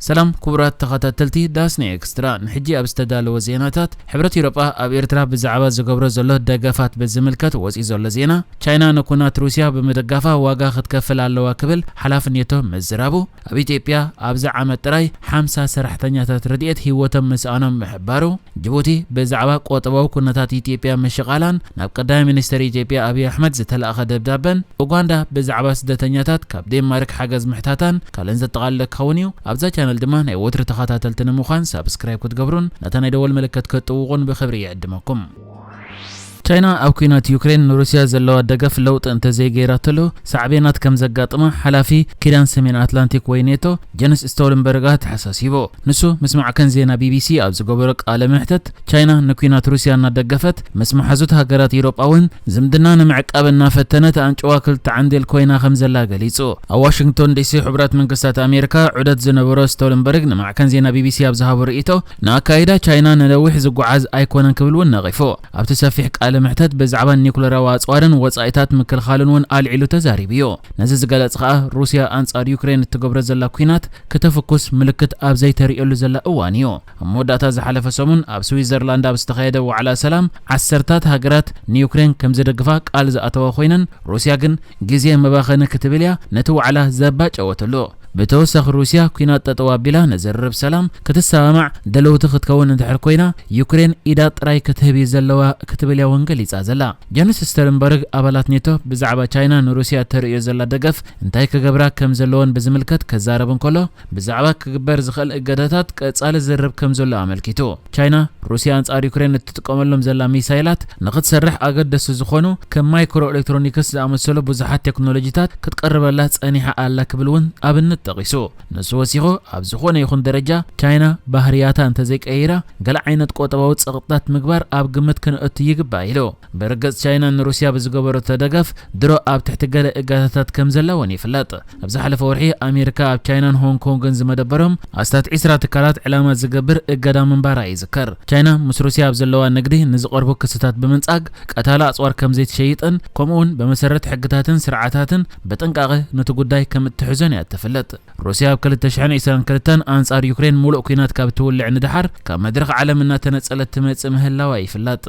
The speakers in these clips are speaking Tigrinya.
ሰላም ክቡራት ተኸታተልቲ ዳስኒ ኤክስትራ፣ ንሕጂ ኣብ ዝተዳለወ ዜናታት፣ ሕብረት ኤውሮጳ ኣብ ኤርትራ ብዛዕባ ዝገብሮ ዘሎ ደገፋት ብዝምልከት ወጺኡ ዘሎ ዜና፣ ቻይና ንኩናት ሩስያ ብምድጋፋ ዋጋ ክትከፍል ኣለዋ ክብል ሓላፊ ኔቶ ምዝራቡ፣ ኣብ ኢትዮጵያ ኣብዚ ዓመት ጥራይ ሓምሳ ሰራሕተኛታት ረድኤት ህይወቶም ምስኣኖም ምሕባሩ፣ ጅቡቲ ብዛዕባ ቆጠባዊ ኩነታት ኢትዮጵያ ምሽቓላን ናብ ቀዳማይ ሚኒስትር ኢትዮጵያ ኣብይ ኣሕመድ ዝተላእኸ ደብዳበን፣ ኡጋንዳ ብዛዕባ ስደተኛታት ካብ ዴንማርክ ሓገዝ ምሕታታን ካልእን ዘጠቓልለ ክኸውን እዩ። ኣብዛ ቻነል ድማ ናይ ወትሪ ተኸታተልቲ ንምዃን ሳብስክራይብ ክትገብሩን ነታ ናይ ደወል ምልክት ክትጥውቑን ብኽብሪ ይዕድመኩም። ቻይና ኣብ ኲናት ዩክሬን ንሩስያ ዘለዋ ደገፍ ለውጢ እንተዘይገይራትሉ ሳዕቤናት ከም ዘጋጥማ ሓላፊ ኪዳን ሰሜን ኣትላንቲክ ወይ ኔቶ ጀንስ ስቶልንበርግ ኣተሓሳሲቡ። ንሱ ምስ ማዕከን ዜና ቢቢሲ ኣብ ዝገበሮ ቃለ መሕተት፣ ቻይና ንኲናት ሩስያ እናደገፈት፣ ምስ መሓዙት ሃገራት ኤውሮጳ እውን ዝምድና ንምዕቃብ እናፈተነት ኣንጭዋ ክልተ ዓንዴል ኮይና ከም ዘላ ገሊጹ። ኣብ ዋሽንግቶን ዲሲ ሕቡራት መንግስታት ኣሜሪካ ዑደት ዝነበሮ ስቶልንበርግ ንማዕከን ዜና ቢቢሲ ኣብ ዝሃቦ ርእይቶ፣ ንኣካይዳ ቻይና ንነዊሕ ዝጓዓዝ ኣይኮነን ክብል እውን ነቒፉ። ኣብቲ ሰፊሕ ቃለ መሕተት ብዛዕባ ኒኩለራዊ ኣጽዋርን ወጻኢታት ምክልኻልን እውን ኣልዒሉ ተዛሪቡ እዩ። ነዚ ዝገለጽ ከኣ ሩስያ ኣንጻር ዩክሬን እትገብሮ ዘላ ኲናት ከተፍኩስ ምልክት ኣብ ዘይተርእየሉ ዘላ እዋን እዩ። ኣብ መወዳእታ ዝሓለፈ ሰሙን ኣብ ስዊዘርላንድ ኣብ ዝተኻየደ ዋዕላ ሰላም፣ ዓሰርታት ሃገራት ንዩክሬን ከም ዝደግፋ ቃል ዝኣተዋ ኮይነን፣ ሩስያ ግን ግዜ መባኸኒ ክትብል እያ ነቲ ዋዕላ ዘባጨወትሉ። ብተወሳኺ ሩስያ ኲናት ጠጠው ኣቢላ ንዝርርብ ሰላም ክትሰማማዕ ድልውቲ ክትከውን እንድሕር ኮይና፣ ዩክሬን ኢዳ ጥራይ ክትህብ እዩ ዘለዋ ክትብል እያ እውን ገሊጻ ዘላ። ጀንስ ስተልንበርግ ኣባላት ኔቶ ብዛዕባ ቻይና ንሩስያ እተርእዮ ዘላ ደገፍ እንታይ ክገብራ ከም ዘለወን ብዝምልከት ክዛረብ እንከሎ፣ ብዛዕባ ክግበር ዝኽእል እገዳታት ቀጻሊ ዝርርብ ከም ዘሎ ኣመልኪቱ። ቻይና ሩስያ ኣንጻር ዩክሬን እትጥቀመሎም ዘላ ሚሳይላት ንኽትሰርሕ ኣገደስቲ ዝኾኑ ከም ማይክሮ ኤሌክትሮኒክስ ዝኣመሰሉ ብዙሓት ቴክኖሎጂታት ክትቀርበላ ጸኒሓ ኣላ ክብል እውን ኣብነት ጠቒሱ። ንሱ ወሲኹ፣ ኣብ ዝኾነ ይኹን ደረጃ ቻይና ባህርያታ እንተዘይቀይራ፣ ገለ ዓይነት ቆጠባዊ ጸቕጥታት ምግባር ኣብ ግምት ክነእቱ ይግባእ ኢሉ። ብርግጽ ቻይና ንሩስያ ብዝገበረቶ ደገፍ ድሮ ኣብ ትሕቲ ገለ እገዳታት ከም ዘላ እውን ይፍለጥ። ኣብ ዝሓለፈ ወርሒ ኣሜሪካ ኣብ ቻይናን ሆንግ ኮንግን ዝመደበሮም ኣስታት ዒስራ ትካላት ዕላማ ዝገብር እገዳ ምንባራ ይዝከር። ቻይና ምስ ሩስያ ኣብ ዘለዋ ንግዲ ንዝቐርቡ ክስታት ብምንጻግ ቀታሊ ኣጽዋር ከም ዘይትሸይጥን ከምኡውን ብመሰረት ሕግታትን ስርዓታትን ብጥንቃቐ ነቲ ጉዳይ ከም እትሕዞን እያ እትፍለጥ። ሩስያ ኣብ ክልተ ሽሕን ዕስራን ክልተን ኣንጻር ዩክሬን ሙሉእ ኲናት ካብ ትውልዕ ንደሓር ካብ መድረኽ ዓለም እናተነጸለት ትመጽእ ምህላዋ ይፍለጥ።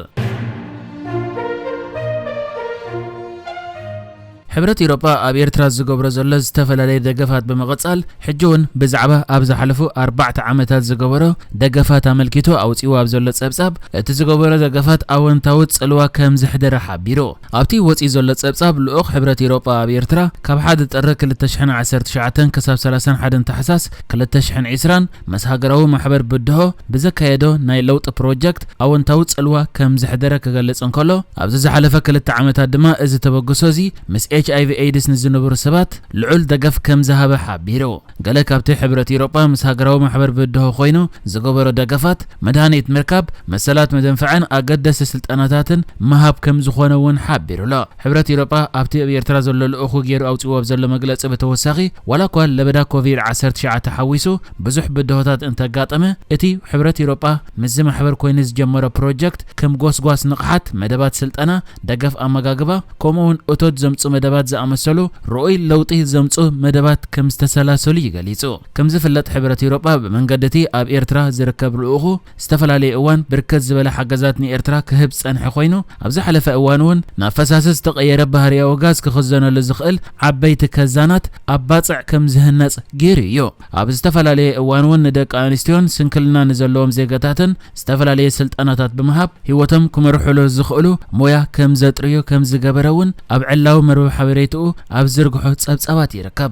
ሕብረት ኤውሮጳ ኣብ ኤርትራ ዝገብሮ ዘሎ ዝተፈላለየ ደገፋት ብምቕጻል፣ ሕጂ እውን ብዛዕባ ኣብ ዝሓለፉ ኣርባዕተ ዓመታት ዝገበሮ ደገፋት ኣመልኪቱ ኣውጺኡ ኣብ ዘሎ ጸብጻብ፣ እቲ ዝገበሮ ደገፋት ኣወንታዊ ጽልዋ ከም ዘሕደረ ሓቢሩ። ኣብቲ ወጺኡ ዘሎ ጸብጻብ፣ ልኡኽ ሕብረት ኤውሮጳ ኣብ ኤርትራ ካብ ሓደ ጥሪ ክልተ ሽሕን ዓሰርተ ትሽዓተን ክሳብ ሰላሳን ሓደን ታሕሳስ ክልተ ሽሕን ዕስራን ምስ ሃገራዊ ማሕበር ብድሆ ብዘካየዶ ናይ ለውጢ ፕሮጀክት ኣወንታዊ ጽልዋ ከም ዘሕደረ ክገልጽ እንከሎ፣ ኣብዚ ዝሓለፈ ክልተ ዓመታት ድማ እዚ ተበግሶ እዚ ምስ ኤች ኣይ ቪ ኤድስ ንዝነበሩ ሰባት ልዑል ደገፍ ከም ዝሃበ ሓቢሩ። ገለ ካብቲ ሕብረት ኤውሮጳ ምስ ሃገራዊ ማሕበር ብድሆ ኮይኑ ዝገበሮ ደገፋት፣ መድሃኒት ምርካብ፣ መሰላት ምድንፋዕን ኣገደስቲ ስልጠናታትን ምሃብ ከም ዝኾነ እውን ሓቢሩ ኣሎ። ሕብረት ኤውሮጳ ኣብቲ ኣብ ኤርትራ ዘሎ ልኡኹ ገይሩ ኣውጺእዎ ኣብ ዘሎ መግለጺ ብተወሳኺ፣ ዋላ እኳ ለበዳ ኮቪድ ዓሰርተ ትሽዓተ ሓዊሱ ብዙሕ ብድሆታት እንተጋጠመ፣ እቲ ሕብረት ኤውሮጳ ምስዚ ማሕበር ኮይኑ ዝጀመሮ ፕሮጀክት ከም ጎስጓስ ንቕሓት፣ መደባት ስልጠና፣ ደገፍ ኣመጋግባ፣ ከምኡ እውን እቶት ዘምጹ መደባት ዝኣመሰሉ ርኡይ ለውጢ ዘምጹ መደባት ከም ዝተሰላሰሉ እዩ ገሊጹ። ከም ዝፍለጥ፣ ሕብረት ኤውሮጳ ብመንገዲ እቲ ኣብ ኤርትራ ዝርከብ ልኡኹ ዝተፈላለየ እዋን ብርክት ዝበለ ሓገዛት ንኤርትራ ክህብ ዝጸንሐ ኮይኑ፣ ኣብ ዝሓለፈ እዋን እውን ናብ ፈሳሲ ዝተቐየረ ባህርያዊ ጋዝ ክኽዘነሉ ዝኽእል ዓበይቲ ከዛናት ኣብ ባጽዕ ከም ዝህነጽ ገይሩ እዩ። ኣብ ዝተፈላለየ እዋን እውን ንደቂ ኣንስትዮን ስንክልና ንዘለዎም ዜጋታትን ዝተፈላለየ ስልጠናታት ብምሃብ ህይወቶም ክመርሕሉ ዝኽእሉ ሞያ ከም ዘጥርዩ ከም ዝገበረ እውን ኣብ ዕላዊ መርበብ ሓበሬትኡ ኣብ ዝርግሖ ጸብጻባት ይርከብ።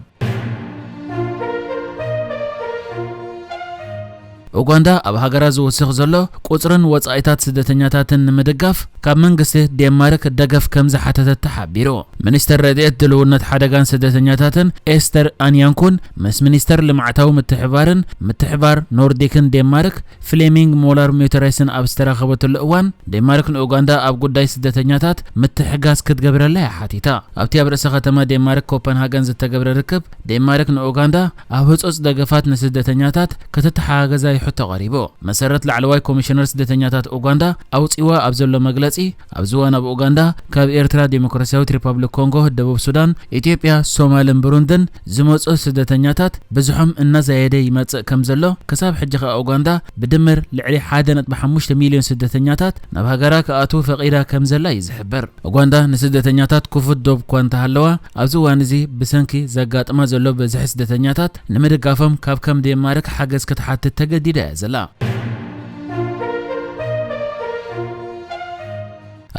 ኡጋንዳ ኣብ ሃገራ ዝውስኽ ዘሎ ቁጽርን ወጻኢታት ስደተኛታትን ንምድጋፍ ካብ መንግስቲ ዴንማርክ ደገፍ ከም ዝሓተተት ተሓቢሩ። ሚኒስተር ረድኤት ድልውነት ሓደጋን ስደተኛታትን ኤስተር ኣንያንኩን ምስ ሚኒስተር ልምዓታዊ ምትሕባርን ምትሕባር ኖርዲክን ዴንማርክ ፍሌሚንግ ሞላር ሚውተራይስን ኣብ ዝተራኸበትሉ እዋን፣ ዴንማርክ ንኡጋንዳ ኣብ ጉዳይ ስደተኛታት ምትሕጋዝ ክትገብረላ እያ ሓቲታ። ኣብቲ ኣብ ርእሰ ከተማ ዴንማርክ ኮፐንሃገን ዝተገብረ ርክብ፣ ዴንማርክ ንኡጋንዳ ኣብ ህጹጽ ደገፋት ንስደተኛታት ከተተሓጋግዛ ሕቶ ቀሪቡ። መሰረት ላዕለዋይ ኮሚሽነር ስደተኛታት ኡጋንዳ ኣውፂዋ ኣብ ዘሎ መግለፂ፣ ኣብዚ እዋን ኣብ ኡጋንዳ ካብ ኤርትራ ዴሞክራሲያዊት ሪፓብሊክ ኮንጎ፣ ደቡብ ሱዳን፣ ኢትዮጵያ፣ ሶማልን ብሩንድን ዝመፁ ስደተኛታት ብዝሖም እናዛየደ ይመፅእ ከም ዘሎ፣ ክሳብ ሕጂ ከኣ ኡጋንዳ ብድምር ልዕሊ ሓደ ነጥቢ ሓሙሽተ ሚልዮን ስደተኛታት ናብ ሃገራ ክኣትዉ ፈቒዳ ከም ዘላ እዩ ዝሕበር። ኡጋንዳ ንስደተኛታት ክፉት ዶብ እኳ እንተሃለዋ፣ ኣብዚ እዋን እዚ ብሰንኪ ዘጋጥማ ዘሎ በዝሒ ስደተኛታት ንምድጋፎም ካብ ከም ዴንማርክ ሓገዝ ክትሓትት ተገዲዳ እያ ዘላ።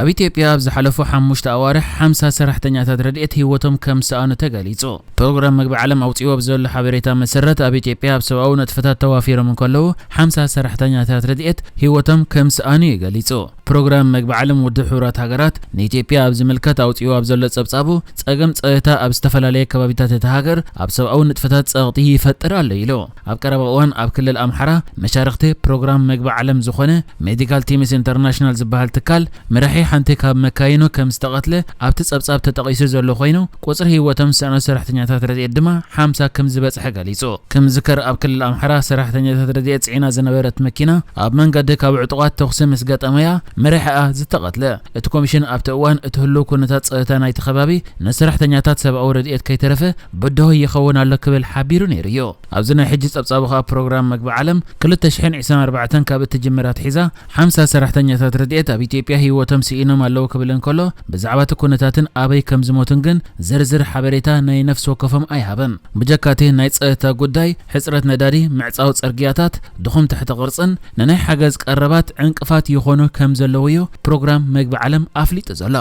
ኣብ ኢትዮጵያ ኣብ ዝሓለፉ ሓሙሽተ ኣዋርሕ ሓምሳ ሰራሕተኛታት ረድኤት ህይወቶም ከም ዝሰኣኑ ተገሊጹ። ፕሮግራም መግቢ ዓለም ኣውጺዎ ብዘሎ ሓበሬታ መሰረት፣ ኣብ ኢትዮጵያ ኣብ ሰብኣዊ ንጥፈታት ተዋፊሮም እንከለዉ ሓምሳ ሰራሕተኛታት ረድኤት ህይወቶም ከም ዝሰኣኑ እዩ ገሊጹ። ፕሮግራም መግቢ ዓለም ውድብ ሕቡራት ሃገራት ንኢትዮጵያ ኣብ ዝምልከት ኣውጺዎ ኣብ ዘሎ ጸብጻቡ፣ ጸገም ጸጥታ ኣብ ዝተፈላለየ ከባቢታት እታ ሃገር ኣብ ሰብኣዊ ንጥፈታት ጸቕጢ ይፈጥር ኣሎ ኢሉ። ኣብ ቀረባ እዋን ኣብ ክልል ኣምሓራ መሻርኽቲ ፕሮግራም መግቢ ዓለም ዝኾነ ሜዲካል ቲምስ ኢንተርናሽናል ዝበሃል ትካል መራሒ ሓንቲ ካብ መካይኑ ከም ዝተቐትለ ኣብቲ ጸብጻብ ተጠቒሱ ዘሎ ኮይኑ፣ ቁጽሪ ህይወቶም ዝሰኣኑ ሰራሕተኛታት ረድኤት ድማ ሓምሳ ከም ዝበጽሐ ገሊጹ። ከም ዝዝከር ኣብ ክልል ኣምሓራ ሰራሕተኛታት ረድኤት ጽዒና ዝነበረት መኪና ኣብ መንገዲ ካብ ዕጡቓት ተኹሲ ምስ ገጠመያ መራሒኣ ዝተቐትለ። እቲ ኮሚሽን ኣብቲ እዋን እቲ ህሉው ኩነታት ጸጥታ ናይቲ ከባቢ ንሰራሕተኛታት ሰብኣዊ ረድኤት ከይተረፈ ብድሆ ይኸውን ኣሎ ክብል ሓቢሩ ነይሩ እዩ። ኣብዚ ናይ ሕጂ ጸብጻቡ ከኣ ፕሮግራም መግቢ ዓለም ክልተ ሽሕን ዕስራን ኣርባዕተን ካብ እትጅምር ኣትሒዛ ሓምሳ ሰራሕተኛታት ረድኤት ኣብ ኢትዮጵያ ህይወቶም ስኢኖም ኣለዉ ክብል እንከሎ፣ ብዛዕባ እቲ ኩነታትን ኣበይ ከም ዝሞቱን ግን ዝርዝር ሓበሬታ ናይ ነፍሲ ወከፎም ኣይሃበን። ብጀካ እቲ ናይ ጸጥታ ጉዳይ፣ ሕጽረት ነዳዲ፣ ምዕጻው ጽርግያታት፣ ድኹም ትሕቲ ቅርጽን ንናይ ሓገዝ ቀረባት ዕንቅፋት ይኾኑ ከም ዘለዉ እዩ ፕሮግራም መግቢ ዓለም ኣፍሊጡ ዘሎ።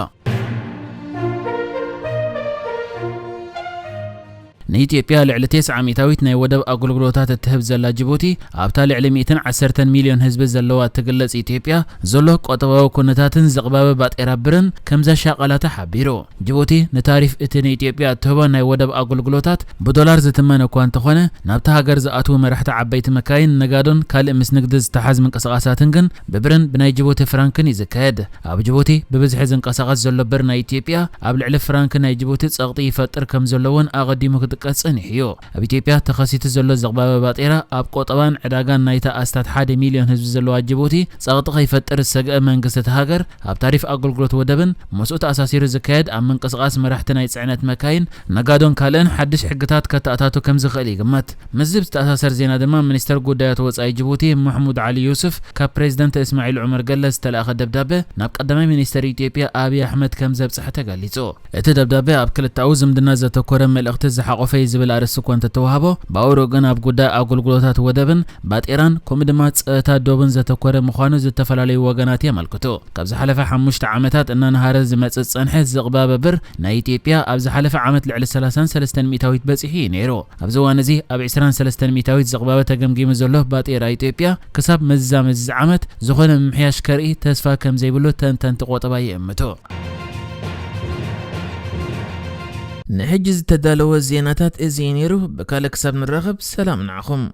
ንኢትዮጵያ ልዕሊ ተስዓ ሚእታዊት ናይ ወደብ ኣገልግሎታት እትህብ ዘላ ጅቡቲ፣ ኣብታ ልዕሊ ሚእትን ዓሰርተን ሚልዮን ህዝቢ ዘለዋ እትግለጽ ኢትዮጵያ፣ ዘሎ ቁጠባዊ ኩነታትን ዝቕባበ ባጤራ ብርን ከም ዘሻቐላ ተሓቢሩ። ጅቡቲ ንታሪፍ እቲ ንኢትዮጵያ እትህቦ ናይ ወደብ ኣገልግሎታት ብዶላር ዝትመን እኳ እንተኾነ፣ ናብታ ሃገር ዝኣትዉ መራሕቲ ዓበይቲ መካይን፣ ነጋዶን ካልእ ምስ ንግዲ ዝተሓዝ ምንቅስቓሳትን ግን ብብርን ብናይ ጅቡቲ ፍራንክን እዩ ዝካየድ። ኣብ ጅቡቲ ብብዝሒ ዝንቀሳቐስ ዘሎ ብር ናይ ኢትዮጵያ ኣብ ልዕሊ ፍራንክ ናይ ጅቡቲ ጸቕጢ ይፈጥር ከም ዘሎ እውን ኣቐዲሙ ክጥቀስ ጸኒሑ እዩ። ኣብ ኢትዮጵያ ተኸሲቱ ዘሎ ዝቕባበ ባጤራ ኣብ ቆጠባን ዕዳጋን ናይታ ኣስታት ሓደ ሚልዮን ህዝቢ ዘለዋ ጅቡቲ ጸቕጢ ከይፈጥር ዝሰግአ መንግስቲ እታ ሃገር፣ ኣብ ታሪፍ ኣገልግሎት ወደብን ምስኡ ተኣሳሲሩ ዝካየድ ኣብ ምንቅስቓስ መራሕቲ ናይ ጽዕነት መካይን፣ ነጋዶን ካልእን ሓድሽ ሕግታት ከተኣታቱ ከም ዝኽእል ይግመት። ምስዚ ብዝተኣሳሰር ዜና ድማ፣ ሚኒስተር ጉዳያት ወጻኢ ጅቡቲ መሕሙድ ዓሊ ዩሱፍ ካብ ፕሬዚደንት እስማዒል ዑመር ገለ ዝተላእኸ ደብዳበ ናብ ቀዳማይ ሚኒስተር ኢትዮጵያ ኣብይ ኣሕመድ ከም ዘብጽሐ ተገሊጹ። እቲ ደብዳበ ኣብ ክልተኣዊ ዝምድና ዘተኮረ መልእኽቲ ዝሓቖፈ እዩ ዝብል ኣርእስቲ እኳ እንተተዋህቦ፣ ባውሮ ግን ኣብ ጉዳይ ኣገልግሎታት ወደብን ባጤራን ከምኡ ድማ ጸጥታ ዶብን ዘተኮረ ምዃኑ ዝተፈላለዩ ወገናት የመልክቱ። ካብ ዝሓለፈ ሓሙሽተ ዓመታት እናነሃረ ዝመጽእ ዝጸንሐ ዝቕባበ ብር ናይ ኢትዮጵያ ኣብ ዝሓለፈ ዓመት ልዕሊ ሰላሳን ሰለስተን ሚእታዊት በጺሑ እዩ ነይሩ። ኣብዚ እዋን እዚ ኣብ ዕስራን ሰለስተን ሚእታዊት ዝቕባበ ተገምጊሙ ዘሎ ባጤራ ኢትዮጵያ ክሳብ መዛመዚ ዓመት ዝኾነ ምምሕያሽ ከርኢ ተስፋ ከም ዘይብሉ ተንተንቲ ቆጠባ ይእምቱ። ንሕጂ ዝተዳለወ ዜናታት እዚ እዩ ነይሩ። ብካልእ ክሳብ ንራኸብ ሰላም ንዓኹም።